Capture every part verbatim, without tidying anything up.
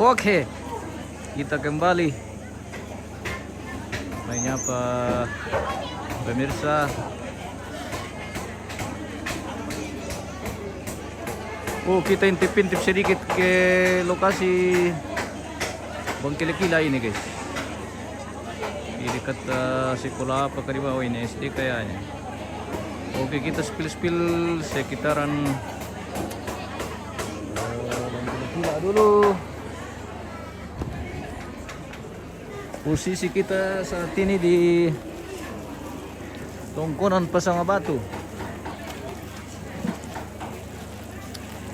Oke, kita kembali. Menyapa pemirsa. Oh, kita intip-intip sedikit ke lokasi Bangkilakila ini, guys. Di dekat eh, sekolah apa ke di bawah ini, S D kayaknya. Oke, kita spill-spill sekitaran eh, Bangkilakila dulu. Posisi kita saat ini di Tongkonan Pasanga Batu,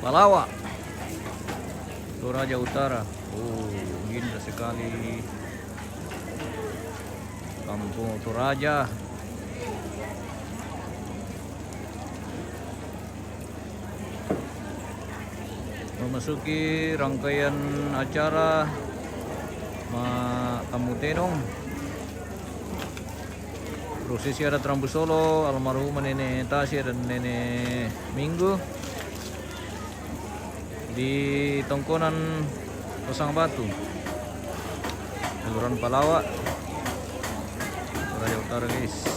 Palawa, Toraja Utara. Oh, indah sekali Kampung Toraja. Memasuki rangkaian acara ma tamu tenong, prosesi adat Rambu Solo almarhumah Nenek Tasya dan Nenek Minggu di Tongkonan Pasang Batu, Kelurahan Palawa, Toraja Utara, guys.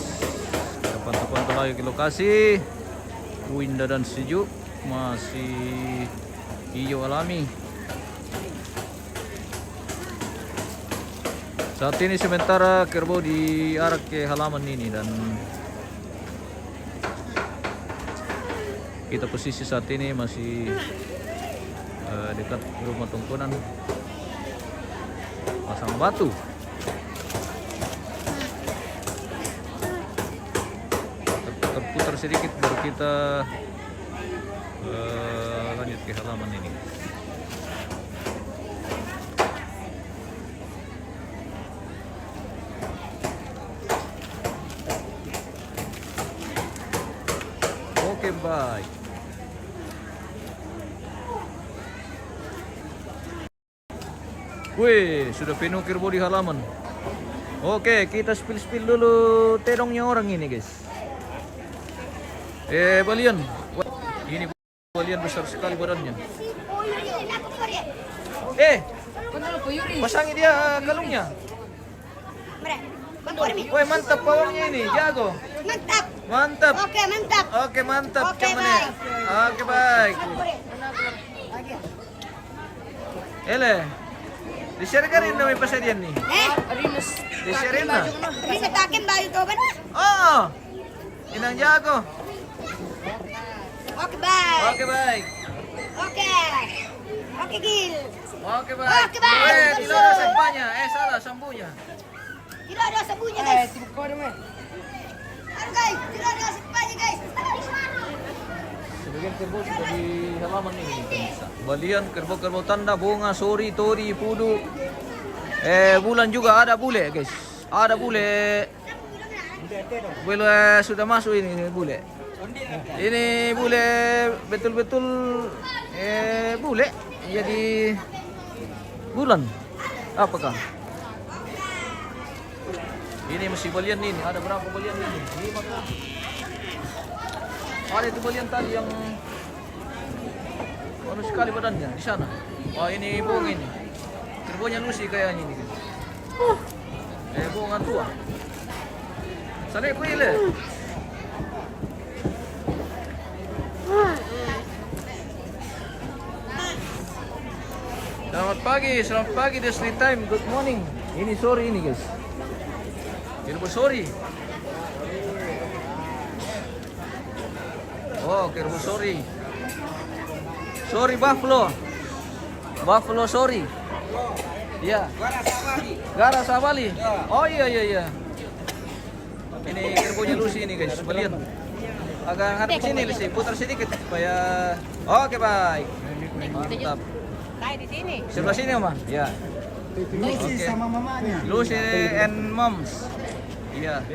Kita pantau-pantau lagi ke lokasi. Indah dan sejuk, masih hijau alami. Saat ini sementara kerbau diarak ke halaman ini dan kita posisi saat ini masih eh, dekat rumah Tongkonan Pasang Batu. Terputar sedikit baru kita eh, lanjut ke halaman ini. Oke, baik. Wih, sudah penuh kerbau di halaman. Oke, kita spill-spill dulu tedongnya orang ini, guys. Eh, balian. Wah, ini balian besar sekali badannya. Eh, pasangi dia kalungnya. Woi, mantap pawangnya ini, jago. Mantap. Mantap. Oke, mantap. Oke, mantap. Oke, baik. Oke, baik. Ele. Di sini kan ini namanya pasadian nih. Eh, Di sini nah. Ini takin baju tuh kan? Oh. Inang jago. Oke, baik. Oke, baik. Oke. Oke, Gil. Oke, baik. Oke, baik. Eh, tidak ada sempanya. Eh, salah, sembunya. Tidak ada sembunyi, guys. Aduh, guys, tidak ada sembunyi, guys. Sebagian kerbau sudah di halaman ini, pemirsa. Balian, kerbau-kerbau tanda, bunga, sori, tori, pudu. Eh, bulan juga ada bule, guys. Ada bule. Bule sudah masuk ini, bule. Ini bule betul-betul eh bule. Jadi bulan. Apakah? Ini masih balian ini. Ada berapa balian ini? Lima kah? Ada itu balian tadi yang anu sekali badannya di sana. Wah, ini bong ini. Kerbaunya Lucy kayaknya ini. Eh, bunga tua. Sana ku ile. Selamat pagi, selamat pagi Desri Time. Good morning. Ini sori ini, guys. Ini sori. Oh, kerbau sori. Sori buffalo. Buffalo sori. Iya. Gara sabali. Oh, iya, iya, iya. Ini kerbaunya Lucy ini, guys. Balian. Agak ngadep ke sini, Lucy. Putar sedikit supaya. Oke, baik. Mantap. Kayak di sini. Sebelah sini, Oma. Ya. Lucy Oke. sama mamanya. Lucy and moms. Iya.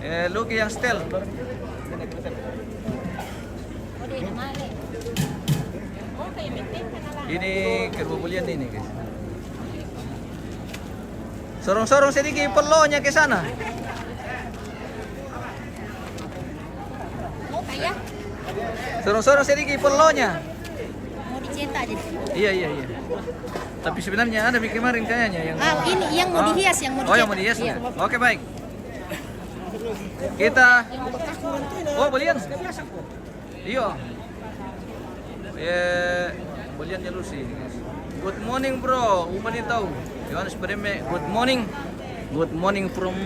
Eh, Lucky yang setel. Ini kerbau balian ini, guys. Sorong-sorong sedikit pelonya ke sana. Sorong-sorong sedikit pelonya. Mau dicetak. Iya, iya, iya. Tapi sebenarnya ada mi kemarin kayaknya yang... Ah, ini yang mau dihias, yang mau dihias. Oh, yang mau dihias. Iya. Oke, baik. Kita... Oh, bolian. Iya. Eh, bolian ya Lucy. Good morning, bro. Umani tahu. Yohanes Pereme, good morning. Good morning from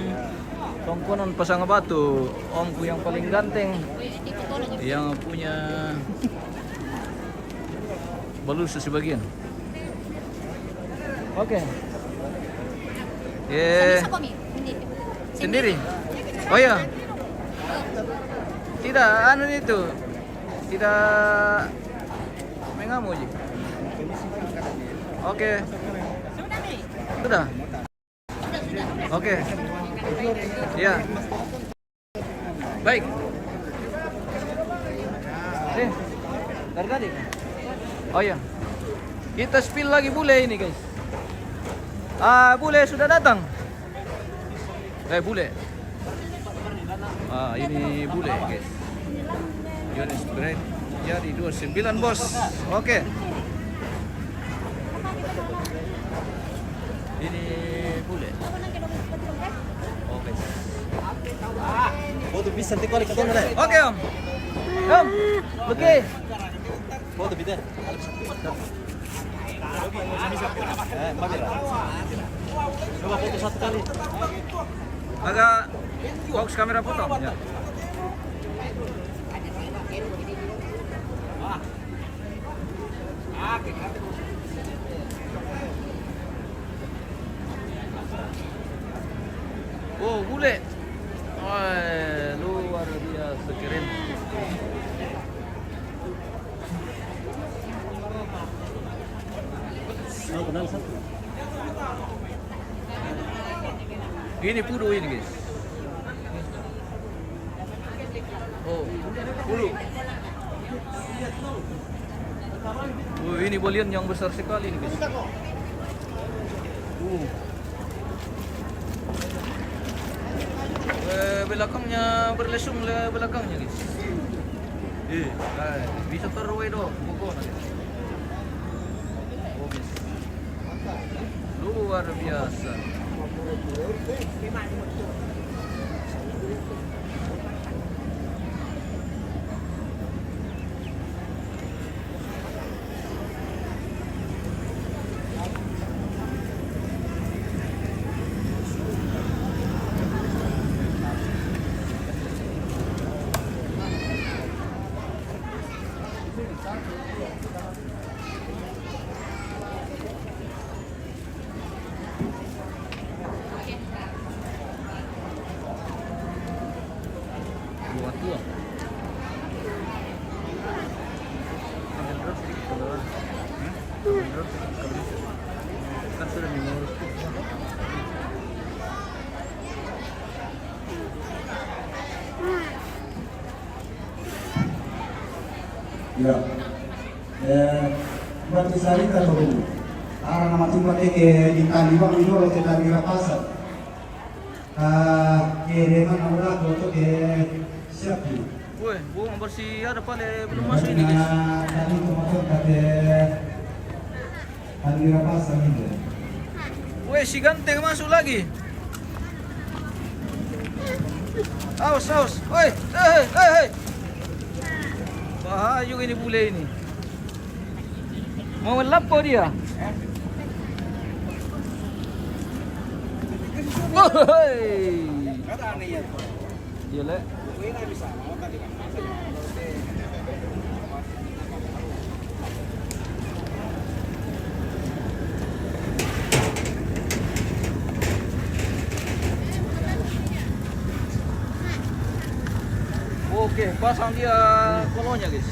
Tongkonon Pasang Batu. Omku yang paling ganteng. Yang punya balusa sebagian. Oke. Ye. Sendiri. Oh ya. Tidak, anu itu. Tidak mengamu ji. Oke. Sudah. Oke. Ya. Baik. Eh, dari tadi. Oh ya. Kita spill lagi bule ini, guys. Ah, bule sudah datang. Eh, bule. Ah, ini bule, guys. Yohanes Bread. Jadi dua sembilan, bos. Oke. Ini bule. Oke. Foto bisa nanti kau lihat, deh. Oke, Om. Om, oke. Foto bisa. Eh, pakai lah. Coba foto satu kali. Agak fokus kamera foto. Ya. Oh, bule. Wah, luar biasa keren. Ini pudu ini, guys. Oh, pudu. Oh, ini bolian yang besar sekali ini, guys. Uh. Eh, belakangnya berlesung le belakangnya, guys. Eh, eh, bisa terus itu, pokoknya. Oh, guys. Luar biasa. Dua tua. Ambil drop sedikit keluar. Hmm? Ambil drop sedikit keluar. Kan sudah lima belas. Ya. Eh, buat kisah kita tuh. Arah nama tuh pakai ke di Taliban dulu ke Tangerang Pasar. Ah, kiriman udah foto ke siap tuh. Woi, bu, bersih ada pale belum masuk ini, guys. Nah, tadi itu masuk pakai Tangerang Pasar gitu. Woi, si ganteng masuk lagi. Awas, awas. Woi, hei, hei, hei. Bahaya juga ini bule ini. Mau lapor dia. Woi. Iya, Lek. Oke, pasang dia kolonya, guys.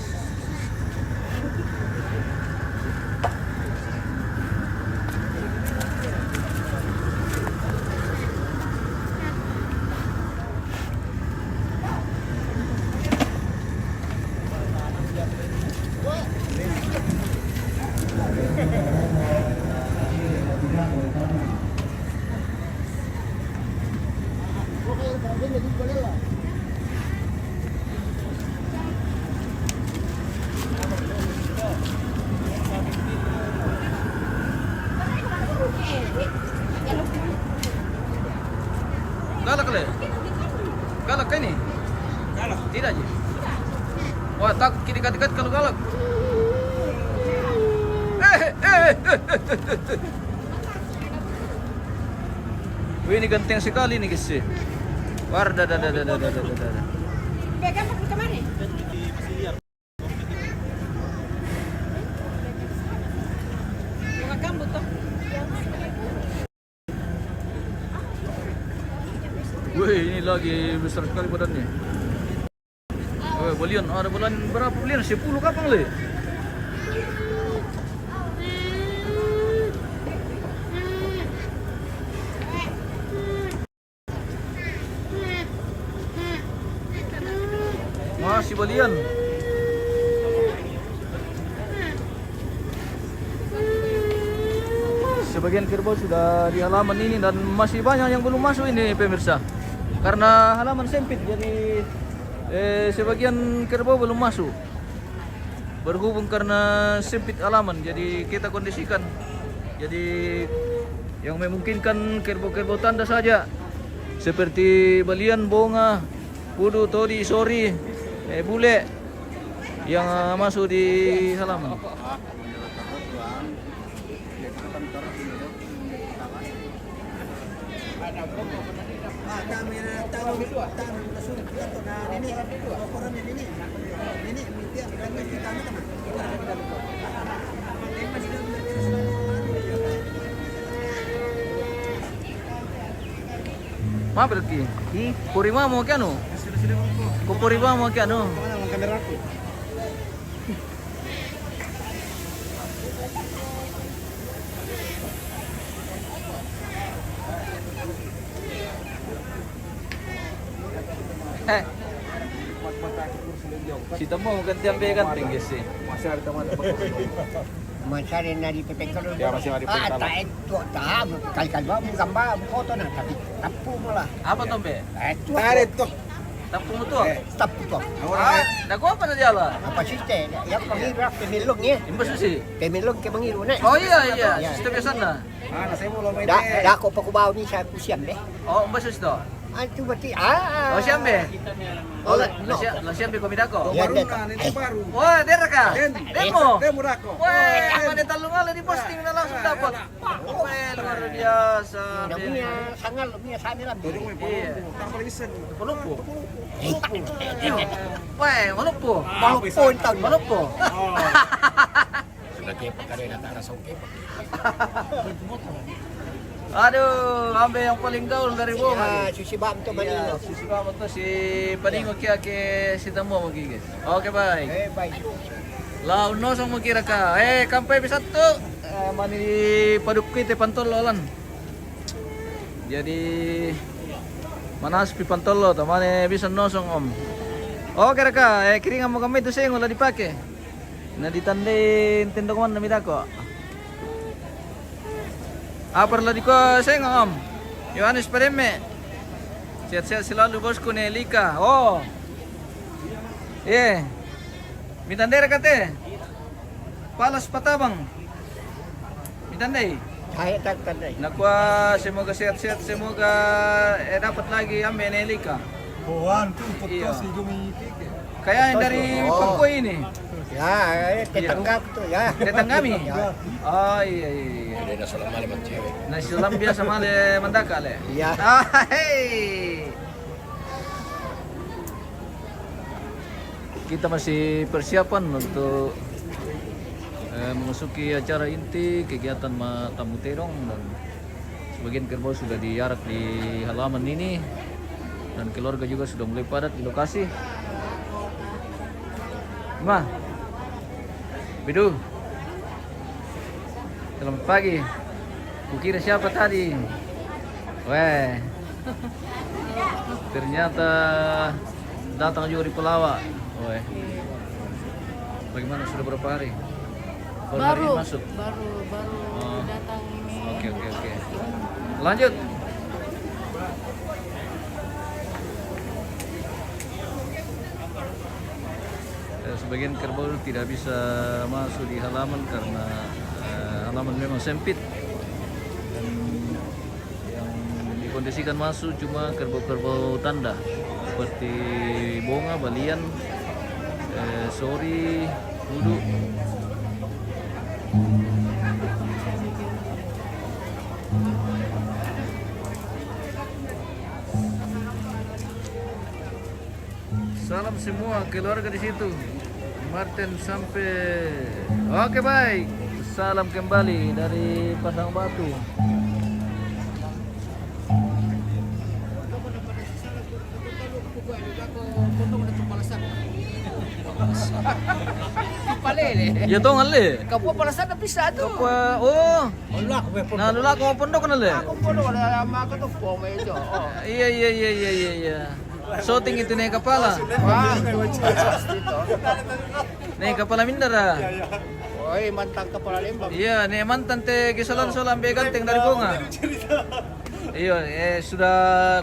Wih, ini ganteng sekali nih, guys, sih. War, dah, dah, dah, dah, dah, dah, dah, dah. Wih, ini lagi besar sekali badannya. Wih, belian, ada belian berapa belian? Sepuluh kapang le. Masih belian. Sebagian kerbau sudah di halaman ini dan masih banyak yang belum masuk ini, pemirsa. Karena halaman sempit, jadi, eh, sebagian kerbau belum masuk. Berhubung karena sempit halaman, jadi kita kondisikan. Jadi yang memungkinkan kerbau-kerbau tanda saja, seperti belian, bonga, pudu, todi, sori, eh, bule yang, eh, masuk di halaman. Maaf, Belki. Puri mamo ke anu? Ko puri mamo ke anu? Eh. Si Tamo ganti ambe ganti, guys, eh. Masih ada teman apa? Masih ada nari pepekal. Ya, masih ada pepekal. Ah, tak itu, tak. Kali-kali mau gambar foto nah, tapi tapu malah. Apa tuh, Be? Eh, itu. Tarik tuh. Tapu tuh. Eh, tapu tuh. Ah, dah gua apa tadi ala? Apa sih teh? Ya, panggil lah, pemilung ya. Imbas sih. Pemilung ke mangiru, nek. Oh iya, iya, ya. Sistemnya sana. Ah, saya mau lomba. Dah, dah kok paku bau ni saya kusian deh. Oh, imbas sih tuh. Ah, itu berarti, ah. Oh, siambe? Oh, la, la, no. Sia-, la siambe ko midako? Ya, baru deh. Nah, ini baru. Wah, dia raka? Den. Demo. Demo rako. Wah, apa dia talung ala di posting na langsung dapat. Wah, luar biasa. Namanya sangal, namanya sangal. Iya. Tanpa listen. Pelupu. Wah, pelupu. Pelupu, tahu. Pelupu. Oh. Sudah kepak, kada datang langsung kepak. Aduh, ambe yang paling gaul dari Bonga. Ya, susi bam tu. Iya, Paningo. Susi bam tu si Paningo kia ke si Tamo magi, guys. Oke, baik. Eh, baik. Lau nosong magi raka. Eh, kampai bisa tu. Eh, mani di padukku te pantol lolan. Jadi manas pi pantol lo, tamane bisa nosong, Om. Oke, raka. Eh, kiringan mo kami tu sengo la dipake. Na ditandai tenda kawan na midako. Apa la diko sengo, Om? Yohanes Pademme. Sehat-sehat selalu, bosku, Nelika. Oh. Ye. Mitandai kate. Palas Patabang. Mitandai. Hai, tak tandai. Nakua semoga sehat-sehat, semoga, eh, dapat lagi ambe Nelika. Buan tu, iya. Putus si Gumi Tike. Kaya yang dari Pangkoi ini. Ya, eh, tetangga tu ya. Tetangga mi? Ya. Oh, iya, iya, iya. Jadi na salam male man cewek. Na salam biasa male mandaka le. Iya. Ah, hei. Kita masih persiapan untuk, eh, memasuki acara inti kegiatan ma-, tamu terong, dan sebagian kerbau sudah diarak di halaman ini, dan keluarga juga sudah mulai padat di lokasi. Ma, Bidu, selamat pagi. Kukira siapa tadi? Weh. Ternyata datang juga di Pelawa. Weh. Bagaimana, sudah berapa hari? Baru hari ini masuk? Baru, baru datang ini. Oh. Oke, oke, oke. Lanjut. Eh, sebagian kerbau tidak bisa masuk di halaman karena, eh, halaman memang sempit. Dan yang dikondisikan masuk cuma kerbau-kerbau tanda seperti bonga, balian, eh, sori, kudu. Semua keluarga di situ. Martin sampai. Oke, baik. Salam kembali dari Pasang Batu. Palele. Ya, tong ale. Kapua palasan na bisa tu. Kapua, oh. Nah, lula ko pondok na le. Ako pondok na le, ama ko tu po me jo. Oh. Iya, iya, iya, iya, iya, iya. Shooting itu naik kapala. Wah. Naik kapala mindara. Oi, mantan kapala lembang. Iya, naik mantan te kisalan sola ambe ganteng dari Konga. Iya, eh, sudah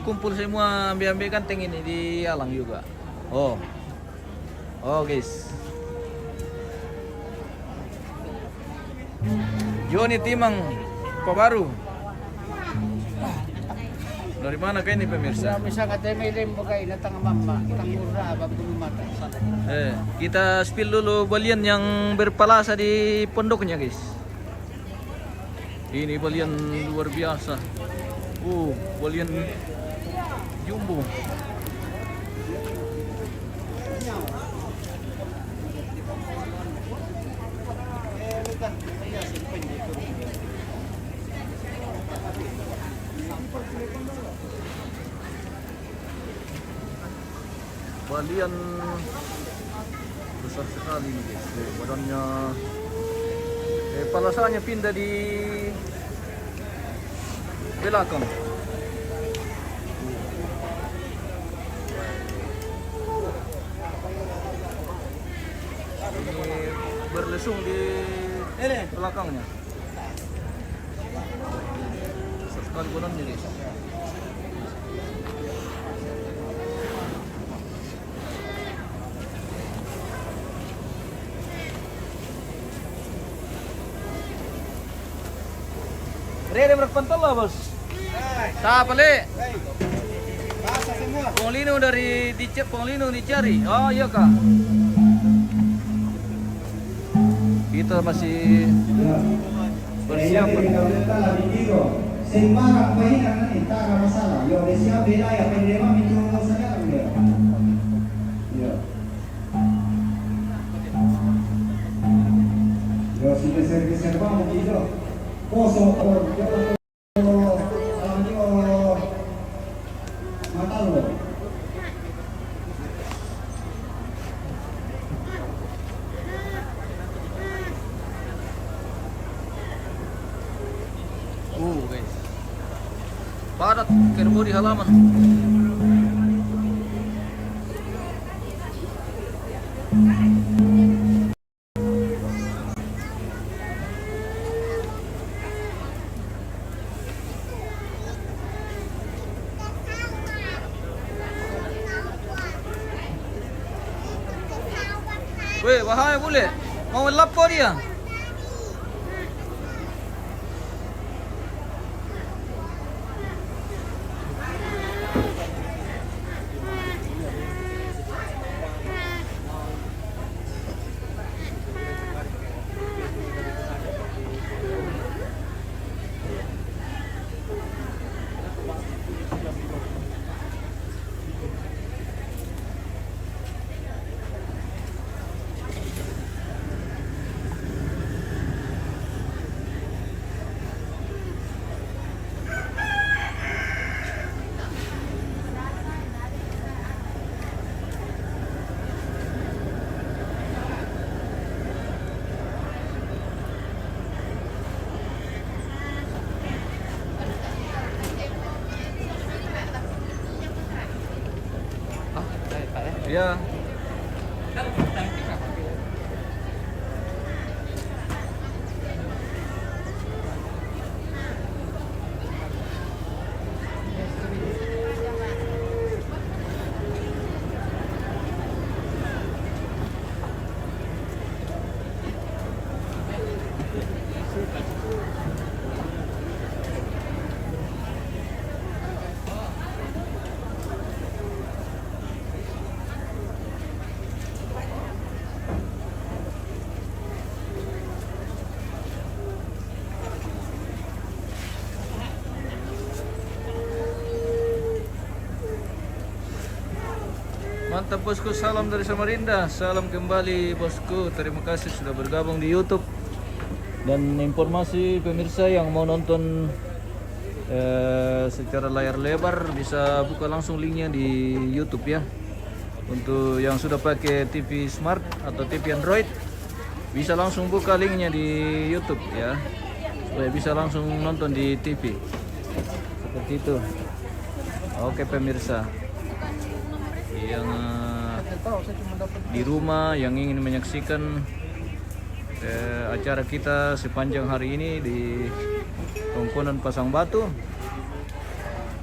kumpul semua ambe-ambe ganteng ini di Alang juga. Oh. Oh, guys. Joni Timang, Pabaru. Dari mana kah ini, pemirsa? Bisa kata Melem bagai na tanga mama, tanga mura, babulu mata. Eh, kita spill dulu balian yang berpalasa di pondoknya, guys. Ini balian luar biasa. Uh, balian jumbo. Balian besar sekali ini, guys. Eh, badannya, eh, palasanya pindah di belakang. Ini berlesung di belakangnya. Sekali bulan ini. Rere berpantalla, bos. Siapa, Le? Pong Lino dari dice-, Pong Lino dicari. Oh, iya, Kak. Kita masih bersiap. Sembarang pahinan ni, tak ada masalah. Yo, dia siap, dia layak, dia memang itu saja, dia. Yo. Yo, si geser-geser banget, gitu. Kosong, kosong. Uh, guys. Padat, kena di halaman. Weh, bahaya bule. Mau lapor dia. Iya. Mantap, bosku, salam dari Samarinda. Salam kembali, bosku. Terima kasih sudah bergabung di YouTube. Dan informasi pemirsa yang mau nonton, eh, secara layar lebar, bisa buka langsung linknya di YouTube, ya. Untuk yang sudah pakai T V smart atau T V Android, bisa langsung buka linknya di YouTube, ya, supaya bisa langsung nonton di T V. Seperti itu. Oke, pemirsa yang, eh, di rumah yang ingin menyaksikan, eh, acara kita sepanjang hari ini di Tongkonan Pasang Batu,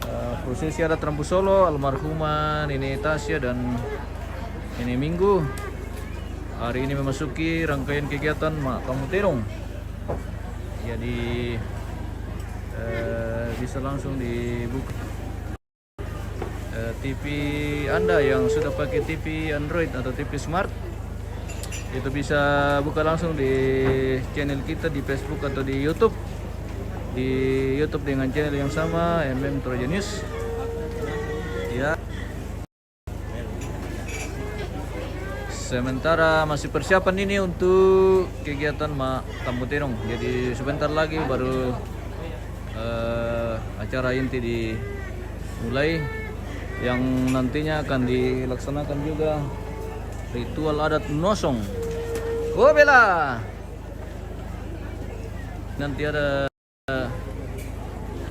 eh, prosesi adat Rambu Solo almarhumah Nini Tasya dan Nini Minggu hari ini memasuki rangkaian kegiatan Mak Kamu Terong. Jadi, eh, bisa langsung dibuka, eh, T V Anda yang sudah pakai T V Android atau T V smart, itu bisa buka langsung di channel kita di Facebook atau di YouTube. Di YouTube dengan channel yang sama, M M Troja News. Ya. Sementara masih persiapan ini untuk kegiatan Mak Kamu Terong. Jadi sebentar lagi baru, eh, acara inti dimulai, yang nantinya akan dilaksanakan juga ritual adat nosong. Oh, bela. Nanti ada,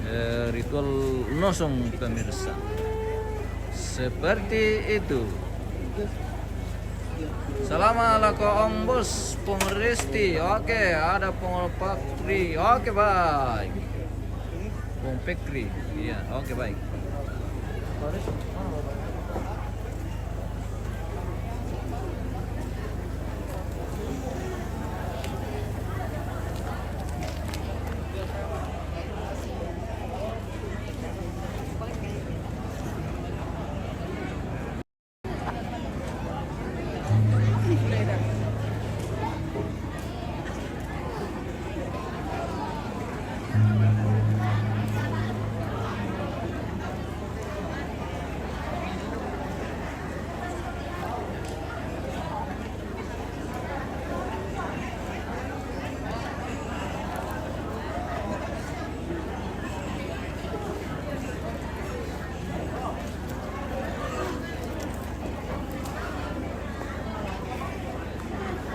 eh, ritual nosong, pemirsa. Seperti itu. Salama lako Om Bos, Pung Resti. Oke, ada Pung Pakri. Oke, baik. Pung Pekri. Iya, oke, baik.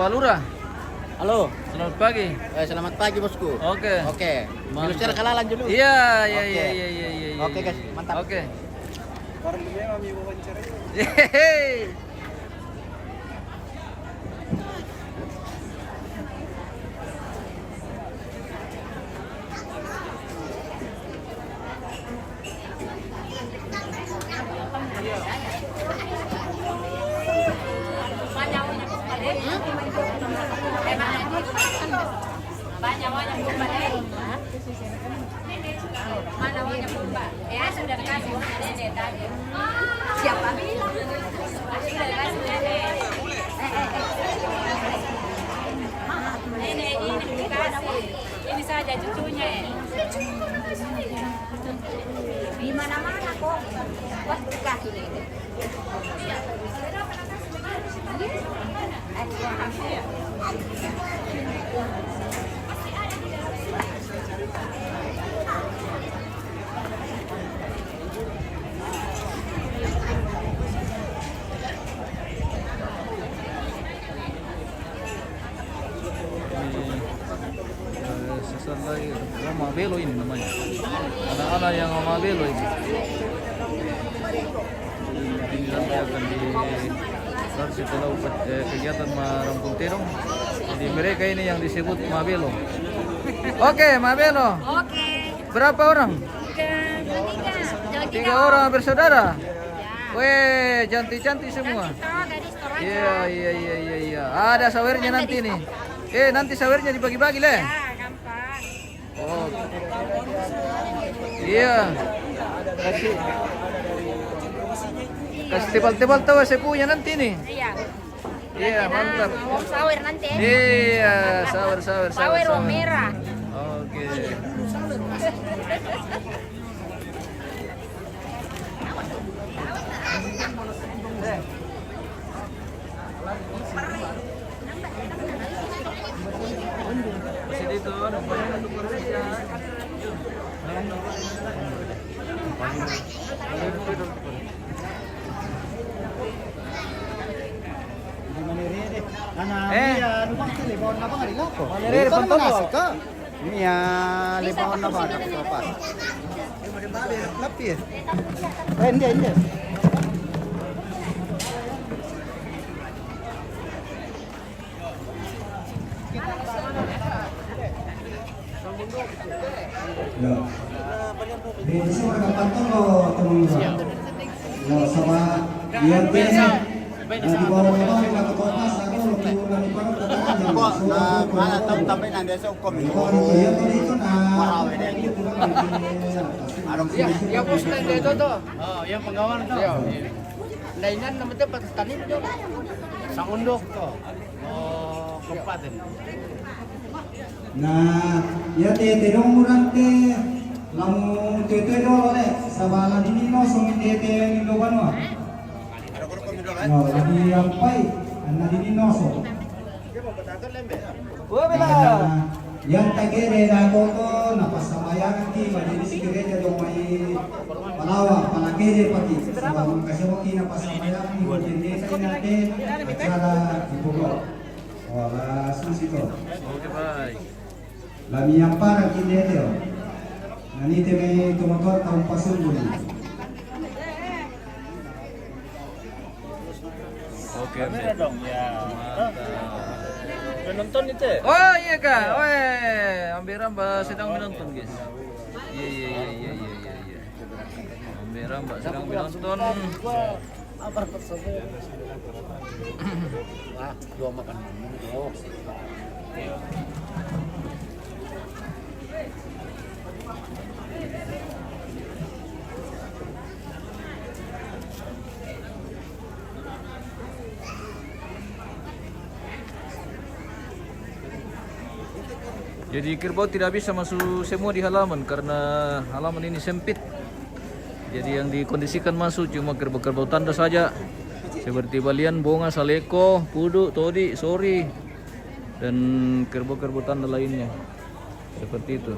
Pak Lurah. Halo. Selamat pagi. Eh, selamat pagi, Bosku. Oke. Oke. Mantap. Dulu secara kalalan dulu. Iya, iya, oke, iya, iya, iya, iya, iya. Oke, guys, mantap. Oke. Orang dunia mau wawancara. Yeay. Mana maunya Pumba? Ya, sudah kasih. Siapa bilang? Sudah kasih, Nenek. Nenek ini dikasih. Ini saja cucunya. Di mana-mana kok. Wah, dikasih, Nenek. Eh, sesat lagi. Oh, Mabelo ini namanya. Anak-anak yang Mabelo ini. Ini nanti akan di, setelah upat-, eh, kegiatan merampung terong. Jadi mereka ini yang disebut Mabelo. Oke, Mabelo. Oke. Berapa orang? Tiga. Tiga. Tiga orang bersaudara. Ya. Weh, cantik-cantik semua. Kita gadis Toraja. Iya, iya, iya, iya, iya. Ada sawernya nanti nih. Eh, nanti sawernya dibagi-bagi, Le. Ya, gampang. Oh. Iya. Kasih, kasih tebal-tebal tahu sepunya nanti nih. Iya. Iya, mantap. Nah, mau sawer nanti. Iya, sawer, sawer, sawer, sawer. Sawer merah. Oke. Eh, Eh. Iya, anu bang, tele, bawa na bang, ada lapo. Mana Rere, mana pantau nasi ka? Iya, lima orang apa? Dapat apa? Tapi ya. Eh, ini, ini. Ya. Di sini warga Pantong lo, teman-teman. Ya, sama. Iya, biasa. Kok, eh, mana tahu sampai nanti saya hukum ini. Iya, iya, bos, nanti itu tuh. Oh, yang penggawa tuh. Iya. Nda inan nama tempat tani itu. Sangundok tuh. Oh, kabupaten. Nah, iya te, te dong murante, lamu tue-tue dolo le, sabala dini no song te, te indo banua. No, lagi ampai, anna dini no song. Wah, bela. Nah, yang tagere na koko, na pasamayangan ki, madiri si gereja dong mai palawa, pala kere paki, sabala mangkasih ki na pasamayangan ki, buat ini, ini, acara di pokok. Wala susito. Oke, baik. Lami ampara kinde teo. Nani teme tomator taun pasunggu ni. Oke, kamera dong, ya. Mantap. Menonton itu ya? Oh, iya, Kak. Oe, Ambera Mbak sedang menonton, guys. Iya, iya, iya, iya, iya, iya, iya. Ambera Mbak sedang menonton. Ah, dua makan dulu. Jadi kerbau tidak bisa masuk semua di halaman karena halaman ini sempit. Jadi yang dikondisikan masuk cuma kerbau-kerbau tanda saja, seperti balian, bonga, saleko, pudu, todi, sori, dan kerbau-kerbau tanda lainnya. Seperti itu,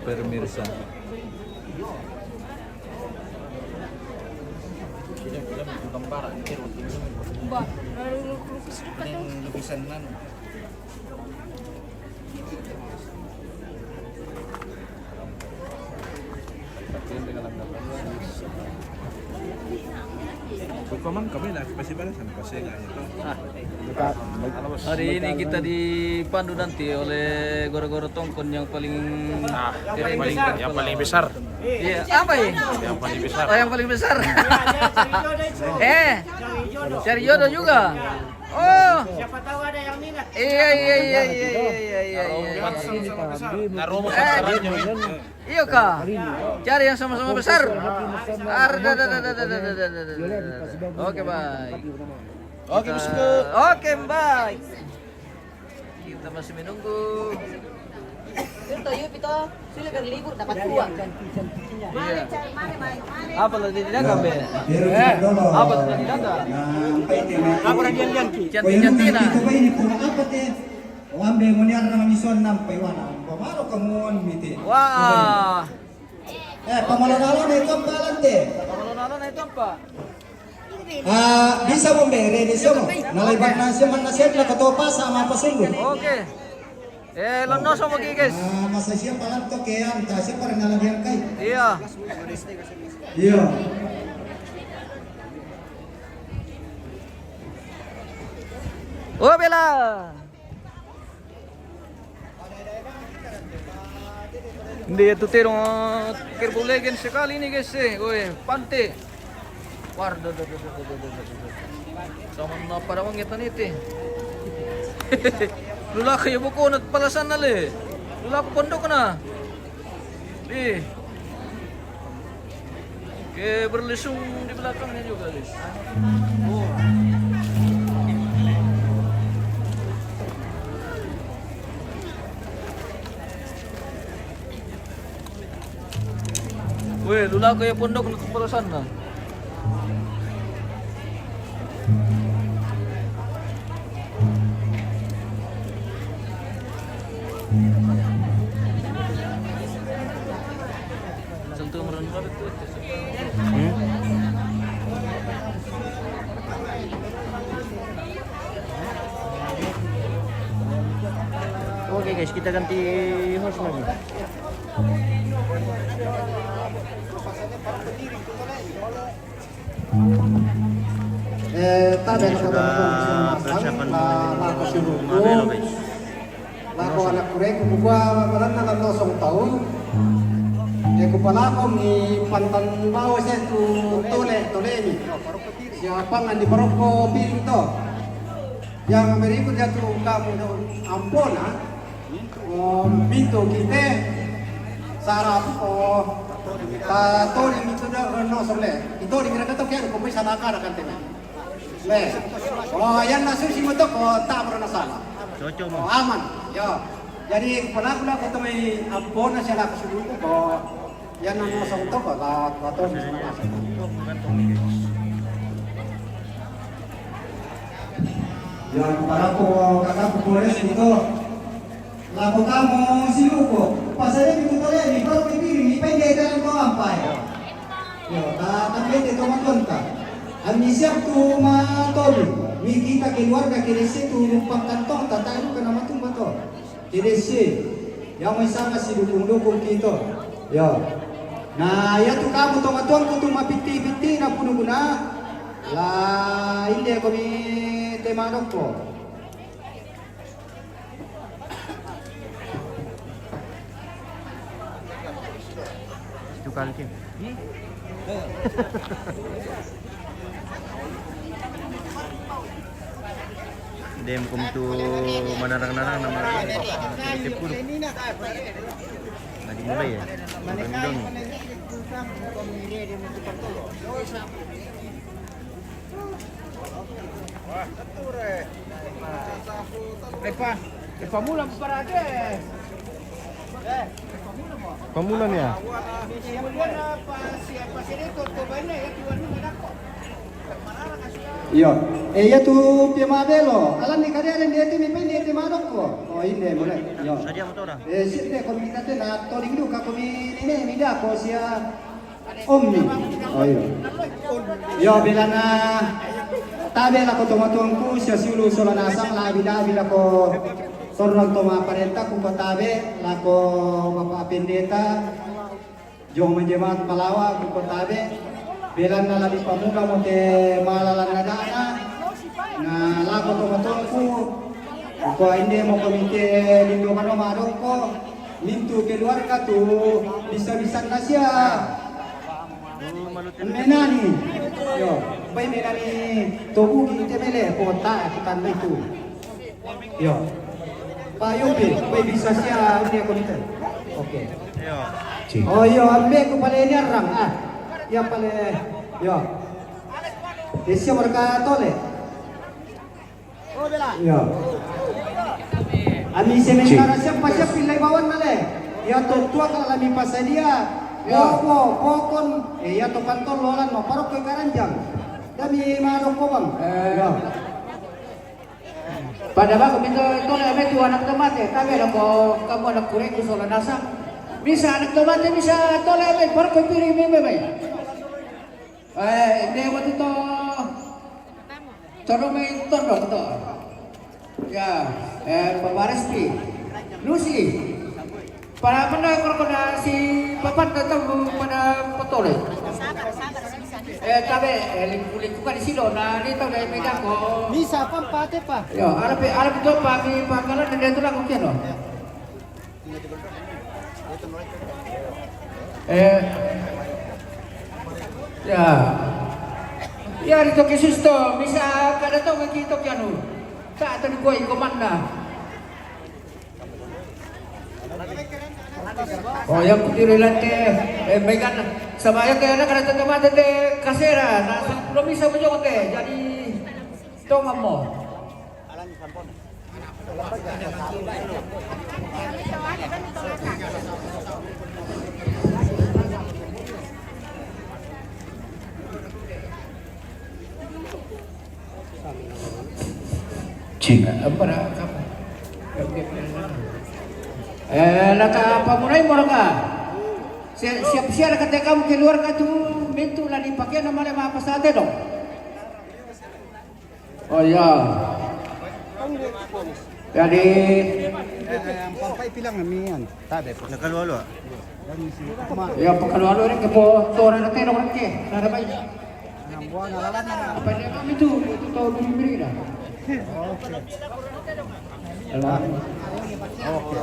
pemirsa. Mbak, lalu lukis dekat tuh. Lukisan mana? Hukuman kami na pasi balasan, pasi enggak itu. Hari ini kita dipandu nanti oleh Goro-Goro Tongkon yang paling keren di Karpala. Yang paling besar. Iya, apa ya? Yang paling besar. Oh, yang paling besar. Eh, cari jodoh juga. Oh. Siapa tahu ada yang minat. Iya, iya, iya, iya, iya, iya, iya, iya. Naruh pasarannya. Iya, Kak. Cari yang sama-sama besar. Ada, ada, ada. Oke, baik. Oke, Bos. Oke, baik. Kita masih menunggu. Itu yuk, Pito. Sudah berlibur, dapat uang. Iya. Apa lagi tidak, Be? Eh, apa lagi tidak? Apa lagi yang lian ki? Cantik-cantik, nah. Ambe moniar na misuan nampa iwana. Pamalo kamuan mite. Wah. Eh, pamalonalo na itu apa lante? Pamalonalo na itu apa? Ah, bisa mo mbere di somo. Nalai barna siya man na siya na katopa sama pasundu. Oke. Eh, lono somo ki, guys. Ah, masa siya palanto ke anta siya para nalagyan kay. Iya. Iya. Oh, bela. Hindi, ito tiro, ah, kerbau legend sekali ini, guys, eh. Oy, pante. War, do, do, do. Sama na para mangitan iti. Lula kayo buko na palasan na le. Lula ko pondok na. Eh. Oke, berlesung di belakangnya juga, guys. Oh. Weh, lula ko ya pondok untuk palasan na. Hmm? Oke guys, kita ganti host lagi. Eh, tabe. Ini sudah persiapan mau Mabelo, guys. Lako anak kureku, kukua baranna la nosong tau. Eh, kupalako mi pantan bawa se tu tole, tole ni. Siapa ngan di parokko piring to. Yang berikut jatuh kamu dong ampona. Oh, pintu kita sarap. Oh, ta toli itu dah no sole. Itu di kira kata kian ko bisa nakara kan tema. Le. Oh, yang nasusi moto ko tak pernah salah. Cocok, oh, aman. Ya. Jadi pernah pula ketemu ampona saya laku suruh ko. Yang nang kosong to ko la, la to. Yang para ko kakaku Polres itu. Lako kamu siluko. Pasal itu tole ni baru dipilih ni pendek dalam ko ampai. Yo, ta tambete to matonta. Ami siap tu ma tolu. Mi kita keluarga kere situ numpang kantong ta tahu kana matumba to. Kere si. Yang mai sama si dukung-dukung kita. Yo. Nah, ya tu kamu tong atuan ku tu mapitti-pitti na punu guna. La inde ko mi tema dokko. Itu kali ke. Dem kom tu manarang-narang nama. Tepur. Nah, dimulai ya. Bukan dong. Epa, epa mula parade. Pamulan ya? Iyo. Eh, iya tu pia Mabelo. Alanni kadere ni ete mi pende ete madokko. Oh, inde mulai. Iyo. Sadia motora. Eh, sitte ko mi tate na toling duka ko mi nene mi dako sia. Ommi. Oh, iyo. Iyo, belana tabe lako tomatuangku sia siulu sola nasang labi-labi lako torrang to mapparenta ku ko tabe lako Bapak Pendeta. Jong menjemaat palawa ku ko tabe. Belana lali pamuda mo te malalan nadana. Na lako tomatuangku. Ko inde mo komite lindo kano madokko. Mintu keluarga tu bisa-bisa nasia. Menani. Yo, pai menani to bugi te mele kota kita itu. Yo. Pak Yopi, pai bisa sia ini aku minta. Oke. Oh, yo, ambe ku pale ini arang. Ah. Ya pale. Yo. Isi mereka tole. Iya. Ami sementara siap-siap pillai bawanna le. Iya to tua kalau lami pasadia. Iya. Bobo, bokon, eh, iya to pantol lolan no parokko karanjang. Dami madokko bang. Eh. Iya. Pada baku minta tole ame tu anak tomate, tabe lako kamu anak kureku sola nasang. Bisa anak tomate, bisa tole ame parokko piring meme mai. Eh, ini waktu to. Todong mai todong to. Ya, eh, Papa Reski. Lucy. Pada pernah korkona si Papa tetap pada potole. Eh, tabe, eh, lingku-lingku kan di sini, nah, ini tahu dari Medan kok. Bisa apa, Pak, apa? Ya, ada pe, ada pe, Pak, di pangkalan dan dia tuh lakukan loh. Eh. Ya. Ya, ditoki susto, bisa kada tau kaki toki anu. Tak tadi kuai komanna. Oh, yang putih lante, eh, megan. Sama yang kaya kada tau mata de kasera, nah, belum bisa menjawab de. Jadi, tong amo. Cina, apa dah? Apa? Eh, la tapamulai mo raka. Siap-siap raka te kamu keluar ka tu mintu la dipakai nama le mapasate dong. Oh iya. Jadi, eh, yang pampai bilang mian. Tabe. Nakalualo. Ya, pakalualo ni kepo tora na te dong ke. Nada baik. Apa dia kami tu? Itu tahu dulu beri dah. Oke. Oke.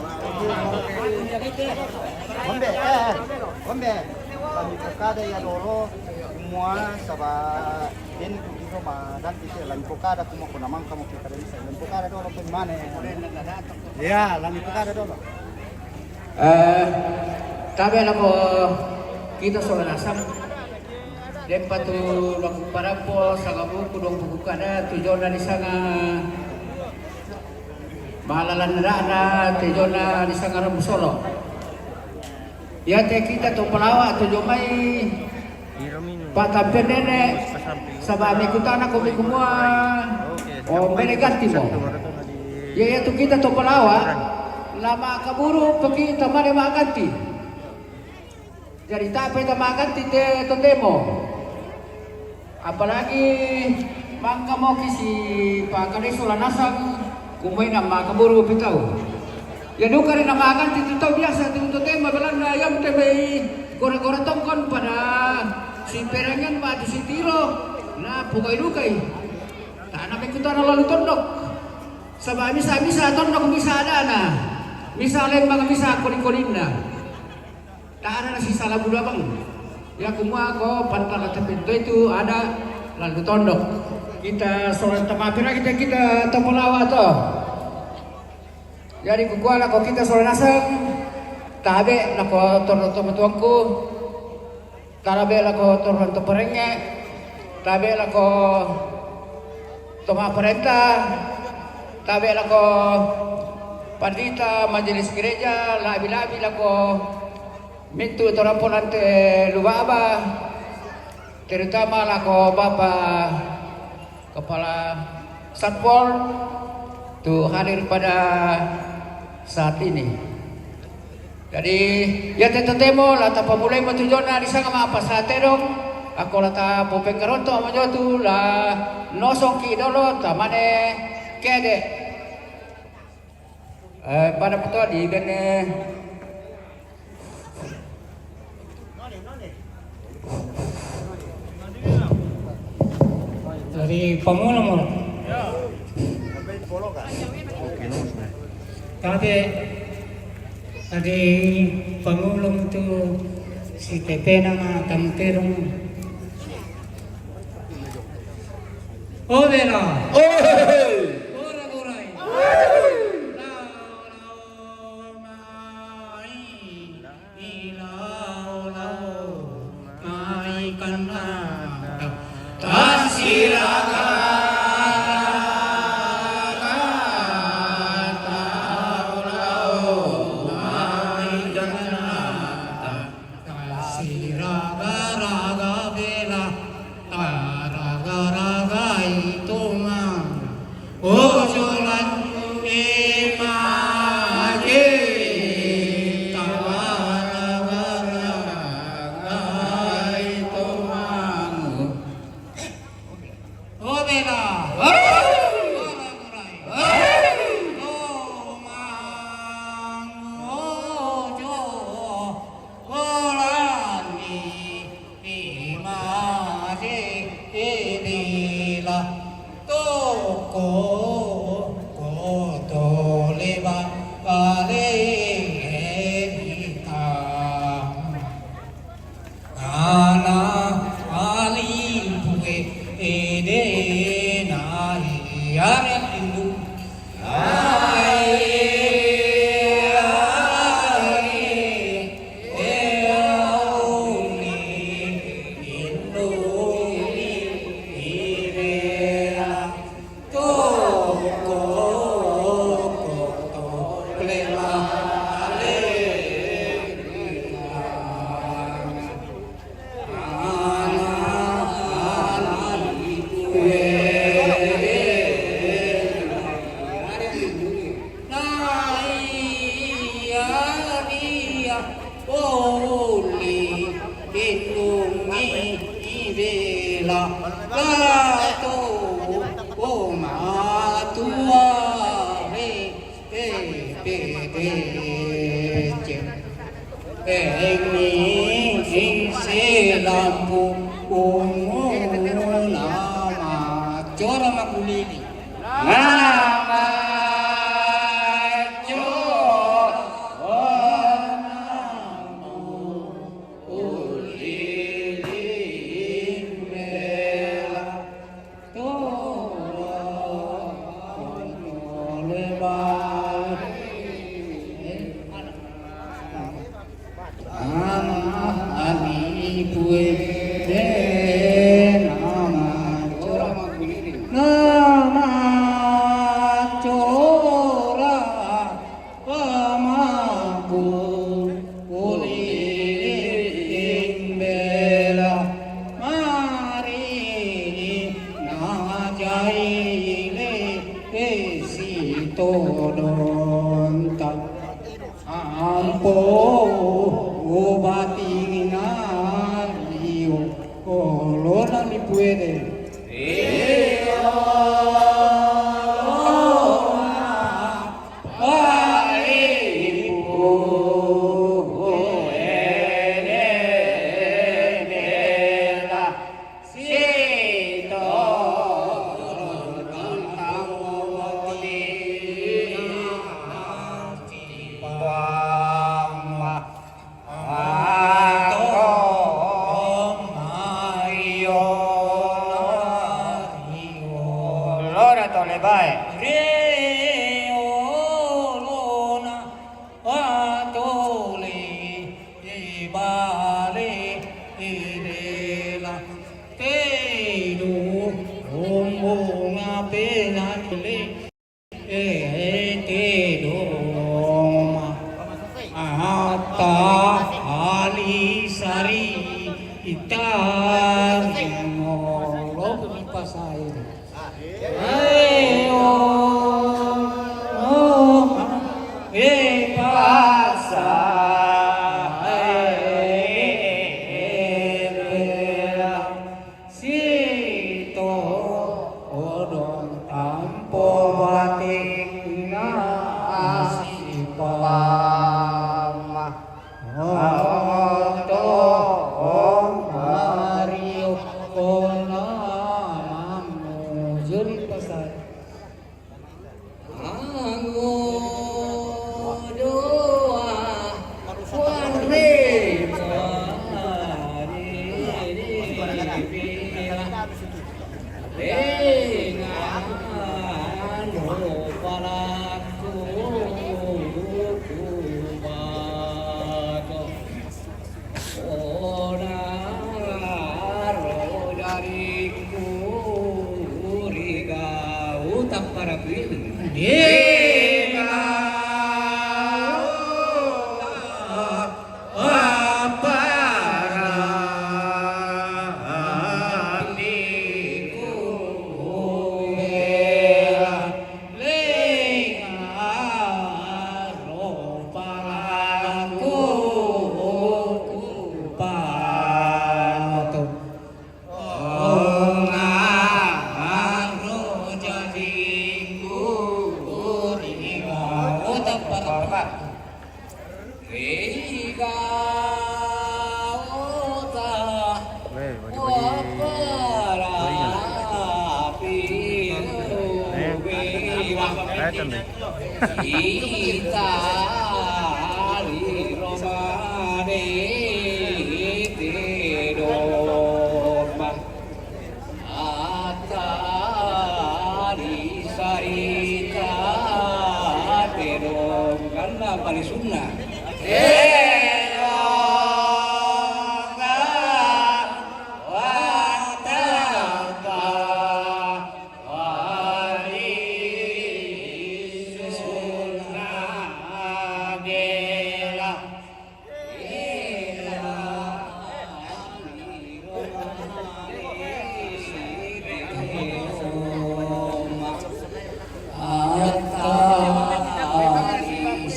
Ombe, eh, ombe. Lami ko kada ya dolo, mua saba den ko kiko ma dan kite lami ko kada kuma ko namang kamu kita den sa lami ko kada dolo pe mane. Ya, lami ko kada dolo. Eh, tabe lako kita sola nasang. Dempa tu laku parampo sanga buku dong buku kada tu jona di sanga malalan rana tu jona di sanga rambu solo. Ya te kita tu palawa tu jomai. Patampe nene, saba ami kutana ko mikumua. O mene ganti mo. Ya, ya tu kita to palawa, lama kaburu peki tamane maganti. Jadi tapi tamaganti te totemo. Apalagi mangka moki si pakade sola nasang, kumai nama kaburu pitau. Ya duka ri namaganti tu tau biasa tu totemo Belanda yang te mai gora-gora tongkon pada si perangan ma tu si tiro na pukoi dukai. Tana mekutana lalu tondok. Saba misa-misa tondok misa adana. Misa lembang misa koli-kolinna. Tana na si sala buda bang. Ya kumua ko pantala tapinto itu ada lalu tondok. Kita sola tamapi kita kita topolawa to. Jadi kukua lako kita sola nasang, tabe lako toro tomatuangku, tabe lako toro toparenge, tabe lako toma parenta, tabe lako pandita majelis gereja, labi-labi lako mintu torampon ante lubaba, terutama lako Bapak Kepala Satpol tu hadir pada saat ini. Jadi, ya te totemo la tapamulai mo tu jona di sanga ma apa sate dong, ako la tapopengkaronto mo jo tu la nosong ki dolo tamane kede. Eh, pada puto di bene. Dari pamula mo. Tapi dari pamula mo tu si Pepe nama tamperong. Oh, bela. Ora, ora. Lao, lao, mai. Ilao-lao mai kanata, tasiraga-raga, tao-lao mai kanata, tasiraga-raga bela, taraga-raga itunga. Ia, ia, oli, inungi, ibela, lato, o matua, he, he, he, he, he. Eni, ing, se, lampu, ungu, nama, cora makulili. Nama, cora, lampu, kulili, bela. Pamaku uling bela mari najaile esi todonta ampo ubating nario olona lipuede. Lora tole bae. Re, o, lona, a, tole, e, bale, e, lela, te, do, o, mo, nga, pe, na, le. E, te, do, ma. Ata, ali, sari, itari, no, lo, mi, pasai. Ai, o, o, e, pasa, e, e, e, e. Sito odong ampo bating na asipama. Oto om mario kona mamu juri pasai. Ona ro dari kuriga utak para pilih. Dega utak para pilih kuela. Lenga ro palaku kupatu. Onga ro jadingku ringa utak para patu. Riga utak. Weh, baju-baju. Ita di romane te doma. Ata di sarita te dom. Karena paling sunnah. Te dom.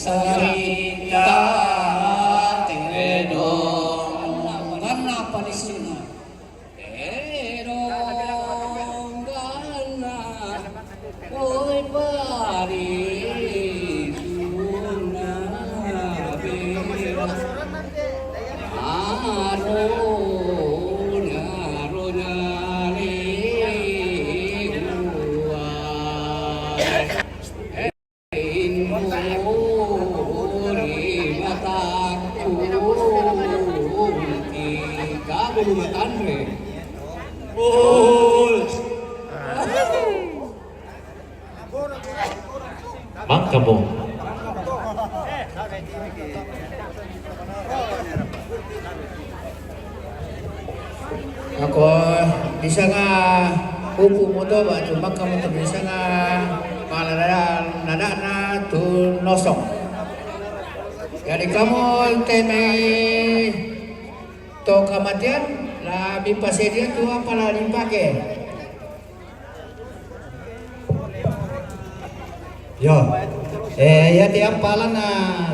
Sarita Matanre. Gol. Mangkamo. Ako, bisa nga upu mo to ba, tu mangkamo to bisa nga maladada, nadana tu nosok. Jadi kamu tene to kamatian, la bipasedia tu apa la dipake. Yo. Eh, ya tiap palan na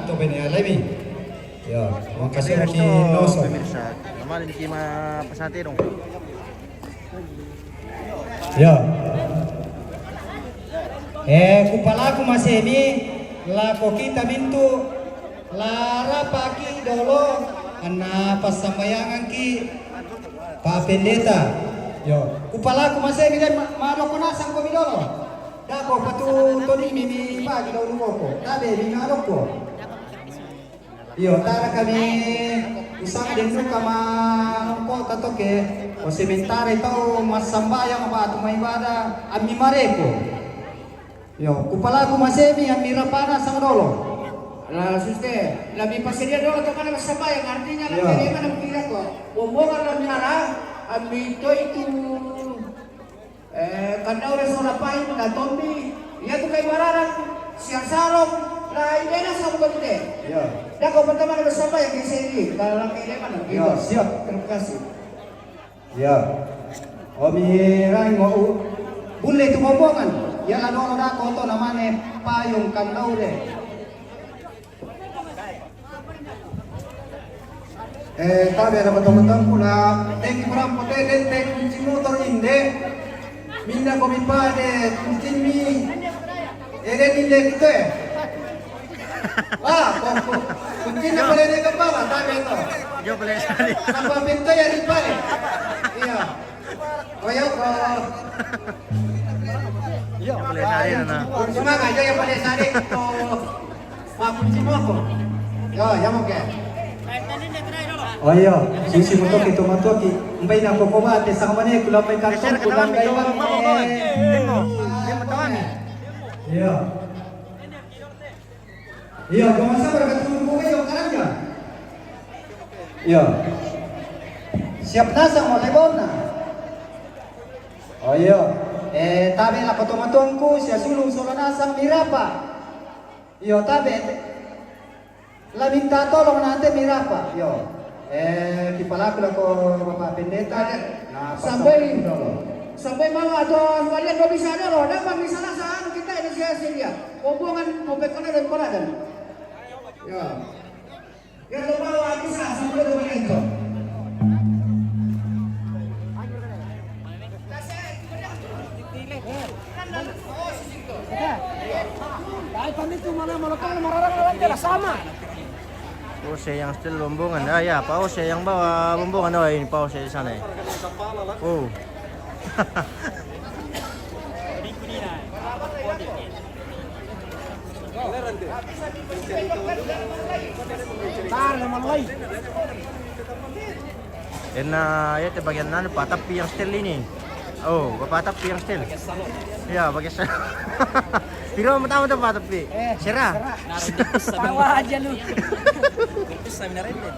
to bene alemi. Yo, makasih lagi noso. Pemirsa, kemarin kima pesate dong. Yo. Eh, kupalaku masemi, lako kita mintu, larapaki dolo, anna passambayanganki, Pak Pendeta. Yo, kupalaku masemi dan ma-, madoko nasang komi dolo. Dako patu toni mi, mi pagi dolo koko. Tabe mi madoko. Iyo, tara kami usang dendu kama kota toke. O sementara itau massambayang apa tu maibada ami mareko. Iyo, kupalaku masemi ami rapana sang dolo. La suste, la mi pasedia dolo to mana massambayang, artinya la kami mana mukira ko. Bombongan la miara, ami to itu. Eh, kandau re sona pain na tombi, ia tu kai mararang, siang sarong, la idena sabu kami te. Iya. Dako pertama na bersama yang di sini, kalau lagi idena mana? Iya, siap. Terima kasih. Iya. Omi rai mau bulle tu bombongan. Ia la dolo dako to namane payung kandau re. Eh, tabe ada betul-betul pula. Thank you, kurang pote, dan thank you, kunci motor inde. Minda komi pade, kunci mi. Eh, dan inde kita, eh. Ah, kok, kok. Kunci na boleh dia kepala, tabe to. Dia boleh sekali. Apa pintu ya di pale? Iya. Oh, ya, oh. Iya, boleh sekali, nah. Kunci mah aja yang boleh sekali. Oh. Makunci moko. Yo, ya moko. Oh iya, sisi motoki to matoki. Mbai na koko ba te sanga mane kula mbai kantong kula mbai bang. Iya. Iya, jangan sabar kata guru kowe yo karanja. Iya. Siap nasang mo lebona. Oh iya. Eh, tabe la koto matuangku sia sulung solo nasang mirapa. Iyo, tabe. La minta tolong nante mirapa. Iyo. Eh, kipalaku lako Bapak Pendeta. Nah, sampai, sampai mau atau kalian gak bisa ada loh. Dapat misalnya sa anu kita ini sia dia. Hubungan mau pekona dan konadan. Ya. Ya, lo mau aku sa sampai ke mana itu? Dai pamitu mana, mana kau mararang orang jelas sama. Oh, saya yang setel bombongan. Ah, ya, Pak Ose yang bawa bombongan. Oh, ini Pak Ose di sana, ya. Oh. Tar, lama lagi. Ena, ya, te bagian anu, patappi yang setel ini. Oh, patappi yang setel. Ya, bagian setel. Piro pertama tuh patappi? Eh, serah. Serah. Tawa aja lu.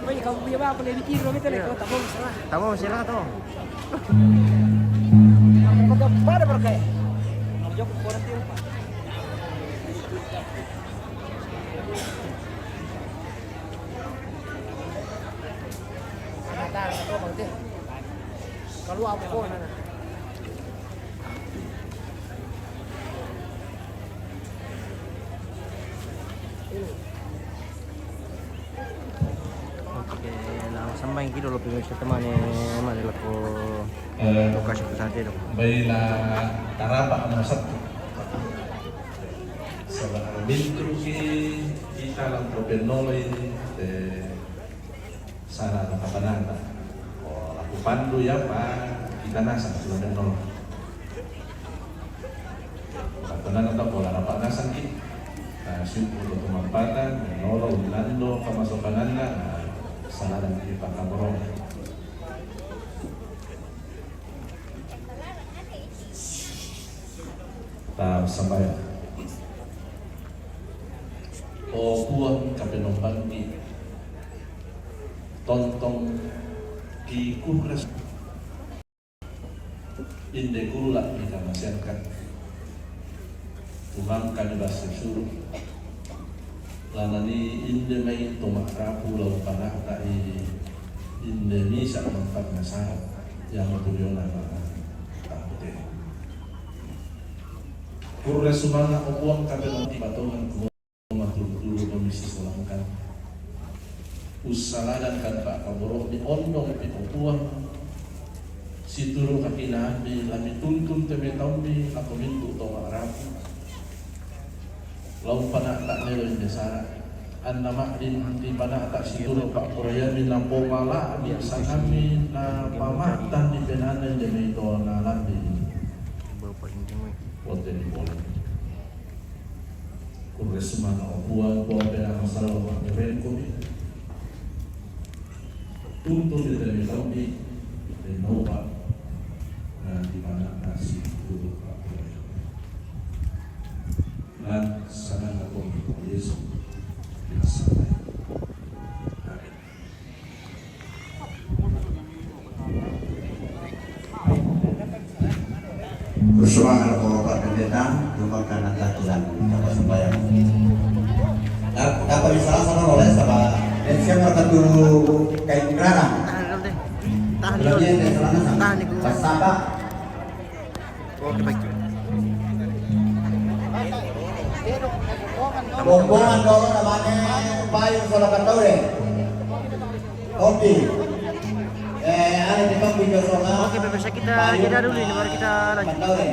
Woi, kamu punya apa? Lebih kiro gitu, lek. Iya. Tamu serah. Tamu serah, tamu. Pada berkaya. Kalau jawab, kurang tiru, Pak. Kalau apa kau nana? Oke, langsung main gitu loh, pemirsa teman ya, mana laku. Eh, lokasi pesantren dong. Baiklah, tarapa masuk. Sebenarnya bentuk kita langsung penolo ini, eh, Sala na kapananta. O, laku pandu ya, pa, kita nasang sudah denol. Kapananta pola rapat nasang ki. Nah, syukur tu mampatan, denolo, ulando, kamasokananna, nah, sala dan di pakamoro. Tasambayang. O Puang Kapenombangki, tontong kikurres inde kulla' ni kamaseangkan, tumangkani basse suru', lanani inde mai to ma'rapu lao pana'ta'i inde misa' mantanna sara', iamotu liona ma'na tatte. Kurre sumanga' o Puang Kapenombangki, patongan kumua maturu-turu mami sisolangkan. Ussaladangkan pa'kaboro'mi, ondongpi o Puang, situru' kakinaammi, la mituntun te mai taummi lako mintu' to ma'rapu. Lao pana'ta' melo inde sara', anna ma'din hati pana'ta' situru' pa'poraiammi, napomala'bi sangammi, napama'tanni penaanna inde mai to nalambi. Bote di bola. Kurre sumanga' o Puang, Puang Penaa Masallo' ma'berengkomi. Tuntu di temi taummi, den naupa, na di mana nasi dulu Pak. Lan sanana Tuhan Yesus. Amin. Bersemangat Bapak Pendeta, cuma karena tahlilan, dapat sembahyang. Dapat salah sama oleh sama. Dan siapa kata kain rara? Tahan dulu deh. Tahan dulu. Tahan dulu. Pas apa? Oke, baik. Rombongan dolo namanya Bayu Solokan Taure. Oke. Eh, ada di Tompi Joshua. Oke, pemirsa, kita jeda dulu ini, baru kita lanjut. Taure.